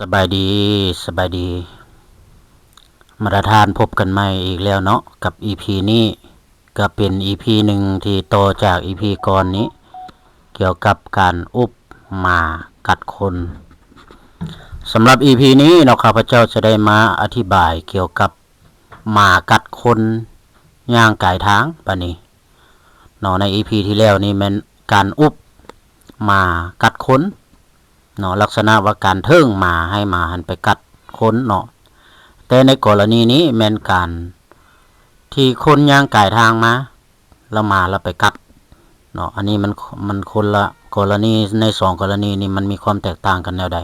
ສະບາຍດີ ສະບາຍດີ ມາດາທ່ານ ພົບກັນໃໝ່ອີກແລ້ວເນາະ ກັບອີພີນີ້ ກະເປັນອີພີໜຶ່ງທີ່ຕໍ່ຈາກອີພີກ່ອນນີ້ ກ່ຽວກັບການອຸບໝາກັດຄົນ. ສຳລັບອີພີນີ້ເນາະ ຂ້າພະເຈົ້າຈະໄດ້ມາອະທິບາຍກ່ຽວກັບໝາກັດຄົນຍ່າງກາຍທາງບາດນີ້ເນາະ. ໃນອີພີທີ່ແລ້ວນີ້ແມ່ນການອຸບໝາກັດຄົນ ເນາະ ລັກສະນະວ່າການເຖິງໝາໃຫ້ໝາຫັ້ນໄປກັດຄົນເນາະ. ແຕ່ໃນກໍລະນີນີ້ແມ່ນການທີ່ຄົນຍ່າງກາຍທາງມາ ແລ້ວໝາລະໄປກັດເນາະ. ອັນນີ້ມັນ ມັນຄົນລະກໍລະນີ ໃນສອງກໍລະນີນີ້ມັນມີຄວາມແຕກຕ່າງກັນແນວໃດ?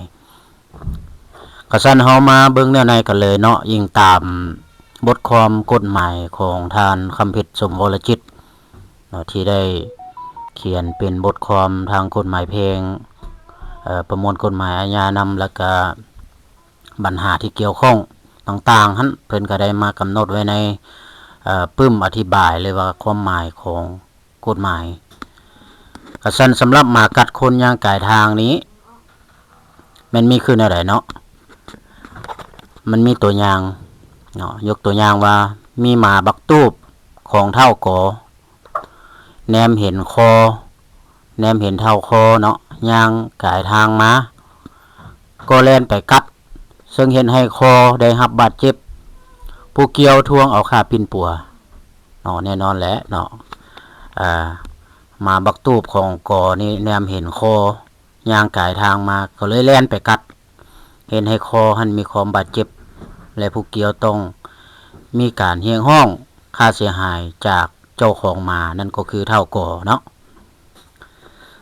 ກະຊັ້ນເຮົາມາເບິ່ງແນວໃນກັນເລີຍເນາະ ອີງຕາມບົດຄວາມກົດໝາຍຂອງທ່ານ ຄຳເພັດ ສົມວໍລະຈິດ ເນາະ ທີ່ໄດ້ຂຽນເປັນບົດຄວາມທາງກົດໝາຍແພ່ງ ເອີ ປະມວນກົດໝາຍອາຍານຳ ແລ້ວກະບັນຫາທີ່ກ່ຽວຂ້ອງຕ່າງໆຫັ້ນ ເພິ່ນກະໄດ້ມາກຳນົດໄວ້ໃນ ເອີ ປຶ້ມອະທິບາຍ ຫຼືວ່າຄວາມໝາຍຂອງກົດໝາຍ. ກະຊັ້ນສຳລັບໝາກັດຄົນຍ່າງກາຍທາງນີ້ ແມ່ນມີຄືແນວໃດເນາະ? ມັນມີຕົວຢ່າງເນາະ ຍົກຕົວຢ່າງວ່າ ມີໝາບັກຕູບຂອງທ້າວກໍ ແນມເຫັນຄໍ ແນມເຫັນທ້າວຄໍເນາະ ຍ່າງກາຍທາງມາ ກໍແລ່ນໄປກັດ ເຊິ່ງເຮັດໃຫ້ຄໍໄດ້ຮັບບາດເຈັບ ຜູ້ກ່ຽວທວງເອົາຄ່າປິ່ນປົວເນາະ. ແນ່ນອນແຫຼະເນາະ ອາ ໝາບັກຕູບຂອງກໍນີ້ແນມເຫັນຄໍ ຍ່າງກາຍທາງມາ ກໍເລີຍແລ່ນໄປກັດ ເຮັດໃຫ້ຄໍຫັ້ນມີຄວາມບາດເຈັບ ແລະ ຜູ້ກ່ຽວຕ້ອງມີການຮຽກຮ້ອງຄ່າເສຍຫາຍຈາກເຈົ້າຂອງໝາ ນັ້ນກໍຄືທ້າວກໍເນາະ.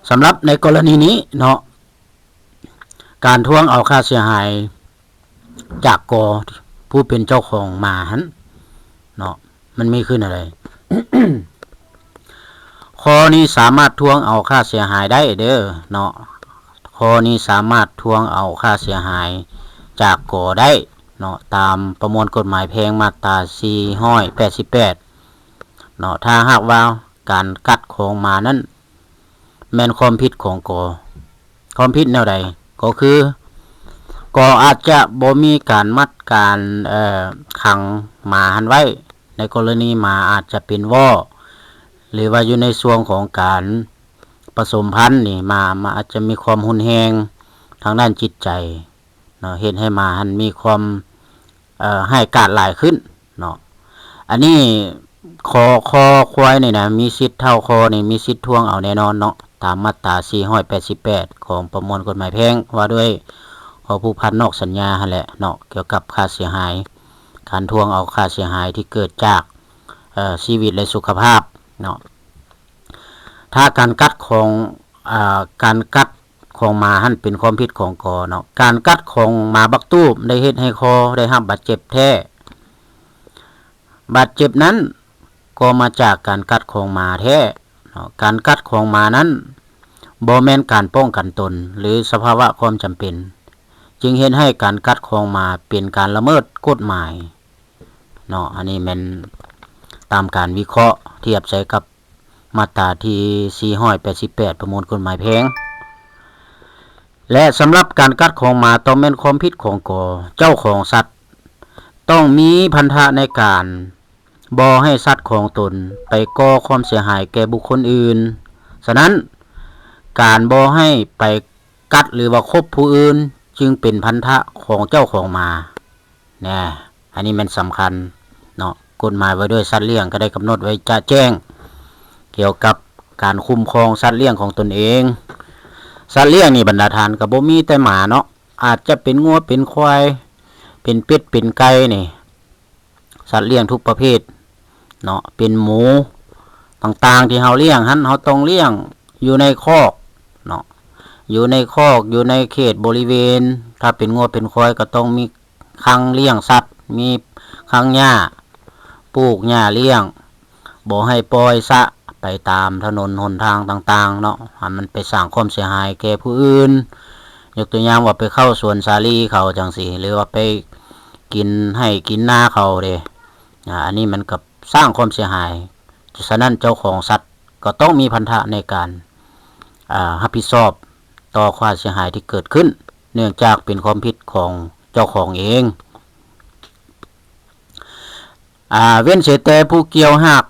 ສຳລັບໃນກໍລະນີນີ້ເນາະ ການທວງເອົາຄ່າເສຍຫາຍ ຈາກກໍ ຜູ້ເປັນເຈົ້າຂອງໝາຫັ້ນເນາະ ມັນມີຄືແນວໃດ? ຄໍນີ້ສາມາດທວງເອົາຄ່າເສຍຫາຍໄດ້ເດີເນາະ ຂໍ້ນີ້ສາມາດທວງເອົາຄ່າເສຍຫາຍຈາກກໍໄດ້ເນາະ ຕາມປະມວນກົດໝາຍແພ່ງມາດຕາສີ່ຮ້ອຍແປດສິບແປດເນາະ ຖ້າຫາກວ່າການກັດຂອງໝານັ້ນ ແມ່ນຄວາມຜິດຂອງກໍ. ຄວາມຜິດແນວໃດ? ກໍຄື ກໍອາດຈະບໍ່ມີການມັດການ ເອີ ຂັງໝາຫັ້ນໄວ້ ໃນກໍລະນີໝາອາດຈະເປັນວໍ້ ຫຼືວ່າຢູ່ໃນຊ່ວງຂອງການປະສົມພັນນີ້ ໝາ ໝາອາດຈະມີຄວາມຮຸນແຮງທາງດ້ານຈິດໃຈເນາະ ເຮັດໃຫ້ໝາຫັ້ນມີຄວາມ ເອີ ຮ້າຍກາດຫຼາຍຂຶ້ນເນາະ. ອັນນີ້ ຄໍ ຄໍຄວາຍນີ້ນະ ມີສິດ ທ້າວຄໍນີ້ມີສິດທວງເອົາແນ່ນອນເນາະ ຕາມມາດຕາສີ່ຮ້ອຍແປດສິບແປດຂອງປະມວນກົດໝາຍແພ່ງ ວ່າດ້ວຍຂໍ້ຜູກພັນນອກສັນຍາຫັ້ນແຫຼະເນາະ ກ່ຽວກັບຄ່າເສຍຫາຍ ການທວງເອົາຄ່າເສຍຫາຍທີ່ເກີດຈາກ ເອີ ຊີວິດ ແລະ ສຸຂະພາບເນາະ. ຖ້າການກັດຂອງ ອາ ການກັດຂອງໝາຫັ້ນເປັນຄວາມຜິດຂອງກໍເນາະ ການກັດຂອງໝາບັກຕູບໄດ້ເຮັດໃຫ້ຄໍໄດ້ຮັບບາດເຈັບແທ້ ບາດເຈັບນັ້ນກໍມາຈາກການກັດຂອງໝາແທ້ເນາະ ການກັດຂອງໝານັ້ນບໍ່ແມ່ນການປ້ອງກັນຕົນ ຫຼື ສະພາວະຄວາມຈຳເປັນ ຈຶ່ງເຮັດໃຫ້ການກັດຂອງໝາເປັນການລະເມີດກົດໝາຍເນາະ. ອັນນີ້ແມ່ນຕາມການວິເຄາະທຽບໃສ່ກັບມາດຕາທີສີ່ຮ້ອຍແປດສິບແປດ ປະມວນກົດໝາຍແພ່ງ ແລະ ສຳລັບການກັດຂອງໝາຕ້ອງແມ່ນຄວາມຜິດຂອງກໍ ເຈົ້າຂອງສັດຕ້ອງມີພັນທະໃນການ ບໍ່ໃຫ້ສັດຂອງຕົນໄປກໍ່ຄວາມເສຍຫາຍແກ່ບຸກຄົນອື່ນ. ສະນັ້ນ, ການບໍ່ໃຫ້ໄປກັດ ຫຼືວ່າຄົບຜູ້ອື່ນ ຈຶ່ງເປັນພັນທະຂອງເຈົ້າຂອງໝາ. ແນ່ ອັນນີ້ແມ່ນສຳຄັນເນາະ. ກົດໝາຍວ່າດ້ວຍສັດລ້ຽງກໍໄດ້ກຳນົດໄວ້ຈະແຈ້ງ ກ່ຽວກັບການຄຸ້ມຄອງສັດລ້ຽງຂອງຕົນເອງ. ສັດລ້ຽງນີ້ບັນດາທ່ານ ກໍບໍ່ມີແຕ່ໝາເນາະ, ອາດຈະເປັນງົວເປັນຄວາຍ ເປັນເປັດເປັນໄກ່ນີ້ ສັດລ້ຽງທຸກປະເພດເນາະ ເປັນໝູຕ່າງໆທີ່ເຮົາລ້ຽງຫັ້ນ ເຮົາຕ້ອງລ້ຽງຢູ່ໃນຄອກເນາະ ຢູ່ໃນຄອກ ຢູ່ໃນເຂດບໍລິເວນ. ຖ້າເປັນງົວເປັນຄວາຍກໍຕ້ອງມີຄັງລ້ຽງສັດ ມີຄັງຫຍ້າ ປູກຫຍ້າລ້ຽງ ບໍ່ໃຫ້ປ່ອຍສະໄປຕາມຖະໜົນຫົນທາງຕ່າງໆເນາະ ໃຫ້ມັນໄປສ້າງຄວາມເສຍຫາຍແກ່ຜູ້ອື່ນ. ຍົກຕົວຢ່າງວ່າໄປເຂົ້າສວນສາລີເຂົາຈັ່ງຊີ້ ຫຼືວ່າໄປກິນໄຮ່ກິນນາເຂົາເດ້ ອາ ອັນນີ້ມັນກໍສ້າງຄວາມເສຍຫາຍ. ສະນັ້ນເຈົ້າຂອງສັດກໍຕ້ອງມີພັນທະໃນການ ອາ ຮັບຜິດຊອບຕໍ່ຄວາມເສຍຫາຍທີ່ເກີດຂຶ້ນ. ເນື່ອງຈາກເປັນຄວາມຜິດຂອງເຈົ້າຂອງເອງ. ອາ ເວັ້ນເສຍແຕ່ຜູ້ກ່ຽວຫາກ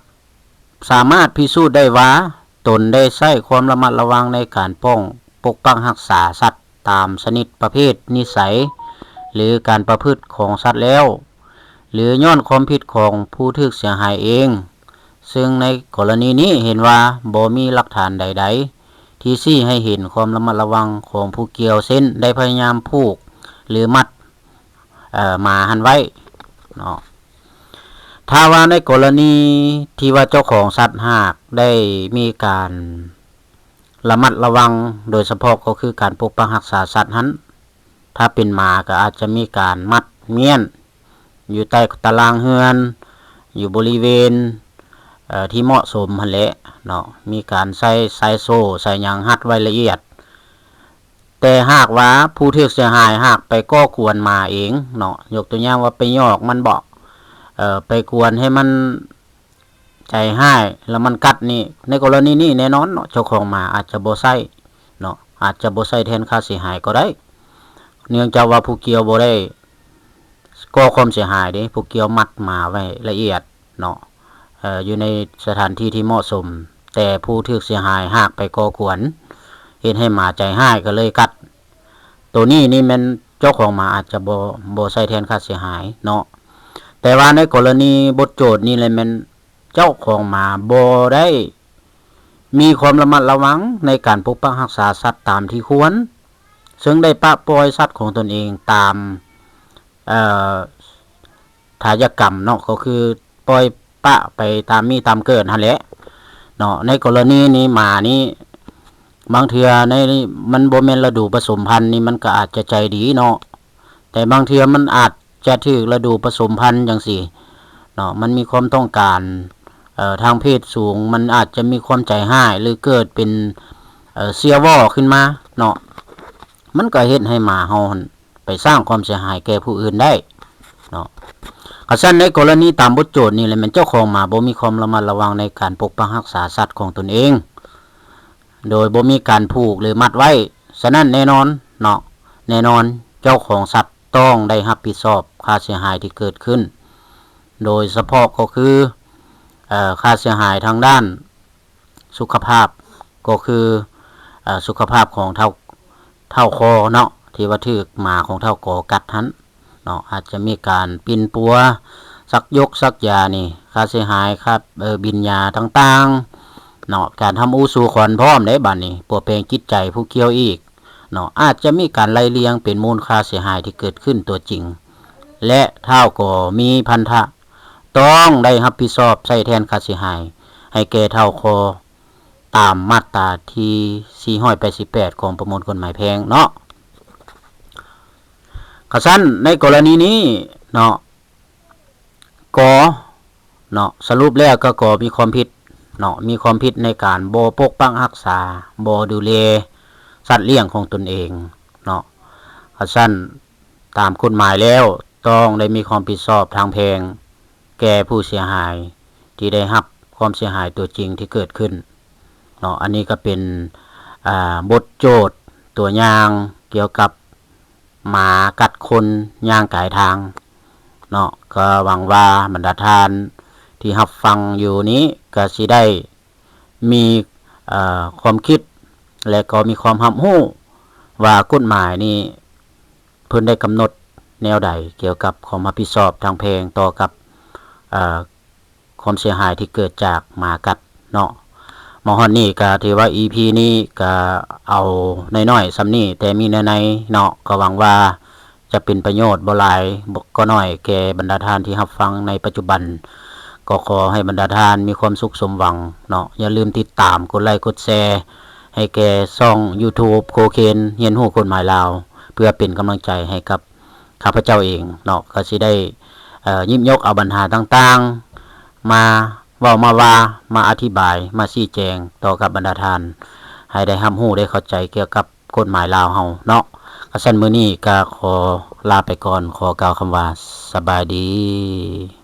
ສາມາດພິສູດໄດ້ວ່າ ຕົນໄດ້ໃຊ້ຄວາມລະມັດລະວັງໃນການປ້ອງ ປົກປັກຮັກສາສັດຕາມຊະນິດ, ປະເພດ, ນິໄສ ຫຼື ການປະພຶດຂອງສັດແລ້ວ ຫຼື ຍ້ອນຄວາມຜິດຂອງຜູ້ຖືກເສຍຫາຍເອງ, ເຊິ່ງໃນກໍລະນີນີ້ເຫັນວ່າບໍ່ມີຫຼັກຖານໃດໆ ທີ່ຊີ້ໃຫ້ເຫັນຄວາມລະມັດລະວັງຂອງຜູ້ກ່ຽວ ເຊັ່ນ ໄດ້ພະຍາຍາມຜູກ ຫຼື ມັດ ເອີ ໝາຫັ້ນໄວ້ເນາະ. ຖ້າວ່າໃນກໍລະນີທີ່ວ່າເຈົ້າຂອງສັດຫາກໄດ້ມີການລະມັດລະວັງ ໂດຍສະເພາະກໍຄືການປົກປັກຮັກສາສັດຫັ້ນ, ຖ້າເປັນໝາກໍອາດຈະມີການມັດມ້ຽນຢູ່ໃຕ້ຕາລາງເຮືອນ, ຢູ່ບໍລິເວນ ເອີ ທີ່ເໝາະສົມຫັ້ນແຫຼະເນາະ, ມີການໃສ່ສາຍໂສ້ ສາຍຫຍັງຮັດໄວ້ລະອຽດ. ແຕ່ຫາກວ່າຜູ້ຖືກເສຍຫາຍຫາກໄປກໍ່ກວນໝາເອງເນາະ, ຍົກຕົວຢ່າງວ່າໄປຫຍອກມັນບໍ ເອີ ໄປກວນໃຫ້ມັນໃຈຮ້າຍ ແລ້ວມັນກັດນີ້, ໃນກໍລະນີນີ້ແນ່ນອນເນາະ ເຈົ້າຂອງໝາອາດຈະບໍ່ໃຊ້ເນາະ, ອາດຈະບໍ່ໃຊ້ແທນຄ່າເສຍຫາຍກໍໄດ້, ເນື່ອງຈາກວ່າຜູ້ກ່ຽວບໍ່ໄດ້ກໍ່ຄວາມເສຍຫາຍເດ້, ຜູ້ກ່ຽວມັດໝາໄວ້ລະອຽດ ເນາະ ເອີ ຢູ່ໃນສະຖານທີ່ທີ່ເໝາະສົມ, ແຕ່ຜູ້ຖືກເສຍຫາຍຫາກໄປກໍ່ກວນ ເຮັດໃຫ້ໝາໃຈຮ້າຍກໍເລີຍກັດ. ໂຕນີ້ນີ້ແມ່ນເຈົ້າຂອງໝາອາດຈະບໍ່ ບໍ່ໃຊ້ແທນຄ່າເສຍຫາຍເນາະ, ແຕ່ວ່າໃນກໍລະນີບົດໂຈດນີ້ແຫຼະ ແມ່ນເຈົ້າຂອງໝາບໍ່ໄດ້ມີຄວາມລະມັດລະວັງໃນການປົກປັກຮັກສາສັດຕາມທີ່ຄວນ, ເຊິ່ງໄດ້ປະປ່ອຍສັດຂອງຕົນເອງຕາມ ເອີ ທາດຢະກຳເນາະ, ກໍຄືປ່ອຍປະໄປຕາມມີຕາມເກີດຫັ້ນແຫຼະເນາະ. ໃນກໍລະນີນີ້ ໝານີ້ ບາງເທື່ອໃນ ມັນບໍ່ແມ່ນລະດູປະສົມພັນນີ້ ມັນກໍອາດຈະໃຈດີເນາະ, ແຕ່ບາງເທື່ອມັນອາດຈະຖືກລະດູປະສົມພັນຈັ່ງຊີ້ເນາະ, ມັນມີຄວາມຕ້ອງການ ເອີ ທາງເພດສູງ, ມັນອາດຈະມີຄວາມໃຈຮ້າຍ ຫຼື ເກີດເປັນ ເອີ ເຊຍວໍ້ຂຶ້ນມາເນາະ, ມັນກໍເຮັດໃຫ້ໝາເຮົາຫັ້ນ ໄປສ້າງຄວາມເສຍຫາຍແກ່ຜູ້ອື່ນໄດ້ເນາະ. ຄັນຊັ້ນໃນກໍລະນີຕາມບົດໂຈດນີ້ແຫຼະ ແມ່ນເຈົ້າຂອງໝາບໍ່ມີຄວາມລະມັດລະວັງໃນການປົກປັກຮັກສາສັດຂອງຕົນເອງ ໂດຍບໍ່ມີການຜູກ ຫຼື ມັດໄວ້, ສະນັ້ນແນ່ນອນເນາະ ແນ່ນອນເຈົ້າຂອງສັດຕ້ອງໄດ້ຮັບຜິດຊອບຄ່າເສຍຫາຍທີ່ເກີດຂຶ້ນ, ໂດຍສະເພາະກໍຄື ເອີ ຄ່າເສຍຫາຍທາງດ້ານ ສຸຂະພາບ ກໍຄື ເອີ ສຸຂະພາບຂອງທ້າວ ທ້າວຄໍເນາະ ທີ່ວ່າຖືກໝາຂອງທ້າວກໍກັດຫັ້ນເນາະ, ອາດຈະມີການປິ່ນປົວ ສັກຢົກສັກຢານີ້ ຄ່າເສຍຫາຍ ຄ່າ ເອີ ບິນຍາຕ່າງໆເນາະ, ການທຳອູສູ່ຂວັນພ້ອມເດ້. ບາດນີ້ປົວແປງຈິດໃຈຜູ້ກ່ຽວອີກເນາະ, ອາດຈະມີການໄລ່ລຽງເປັນມູນຄ່າເສຍຫາຍທີ່ເກີດຂຶ້ນຕົວຈິງ ແລະ ທ້າວກໍມີພັນທະ ຕ້ອງໄດ້ຮັບຜິດຊອບໃຊ້ແທນຄ່າເສຍຫາຍໃຫ້ແກ່ທ້າວຄໍ ຕາມມາດຕາທີສີ່ຮ້ອຍແປດສິບແປດຂອງປະມວນກົດໝາຍແພ່ງເນາະ. ຄັນຊັ້ນໃນກໍລະນີນີ້ເນາະ ກໍເນາະ ສະຫຼຸບແລ້ວກໍ ກໍມີຄວາມຜິດເນາະ, ມີຄວາມຜິດໃນການບໍ່ປົກປັກຮັກສາ ບໍ່ດູແລສັດລ້ຽງຂອງຕົນເອງເນາະ. ຄັນຊັ້ນຕາມກົດໝາຍແລ້ວ ຕ້ອງໄດ້ມີຄວາມຜິດຊອບທາງແພ່ງແກ່ຜູ້ເສຍຫາຍທີ່ໄດ້ຮັບຄວາມເສຍຫາຍຕົວຈິງທີ່ເກີດຂຶ້ນເນາະ. ອັນນີ້ກໍເປັນ ອ່າ ບົດໂຈດຕົວຢ່າງກ່ຽວກັບໝາກັດຄົນຍ່າງກາຍທາງເນາະ. ກໍຫວັງວ່າບັນດາທ່ານທີ່ຮັບຟັງຢູ່ນີ້ ກໍຊິໄດ້ມີ ເອີ ຄວາມຄິດ ແລະ ກໍມີຄວາມຮັບຮູ້ວ່າກົດໝາຍນີ້ ເພິ່ນໄດ້ກຳນົດແນວໃດກ່ຽວກັບຄວາມຮັບຜິດຊອບທາງແພ່ງຕໍ່ກັບ ເອີ ຄວາມເສຍຫາຍທີ່ເກີດຈາກໝາກັດເນາະ. ມາຮອດນີ້ກະຖືວ່າ ອີພີ ນີ້ກະເອົານ້ອຍໆສ່ຳນີ້ ແຕ່ມີແນວໃນເນາະ, ກໍຫວັງວ່າຈະເປັນປະໂຫຍດບໍ່ຫຼາຍກໍໜ້ອຍແກ່ບັນດາທ່ານທີ່ຮັບຟັງໃນປັດຈຸບັນ. ກໍຂໍໃຫ້ບັນດາທ່ານມີຄວາມສຸກສົມຫວັງເນາະ. ຢ່າລືມຕິດຕາມ ກົດໄລ ກົດແຊ ໃຫ້ແກ່ຊ່ອງ YouTube ໂຄເຄນຮຽນຮູ້ກົດໝາຍລາວ ເພື່ອເປັນກຳລັງໃຈໃຫ້ກັບຂ້າພະເຈົ້າເອງເນາະ, ກໍຊິໄດ້ ເອີ ຫຍິບຍົກເອົາບັນຫາຕ່າງໆ ມາເວົ້າມາວ່າ ມາອະທິບາຍ ມາຊີ້ແຈງຕໍ່ກັບບັນດາທ່ານ ໃຫ້ໄດ້ຮັບຮູ້ໄດ້ເຂົ້າໃຈກ່ຽວກັບກົດໝາຍລາວເຮົາເນາະ. ຄັນຊັ້ນມື້ນີ້ກໍຂໍລາໄປກ່ອນ, ຂໍກ່າວຄຳວ່າສະບາຍດີ.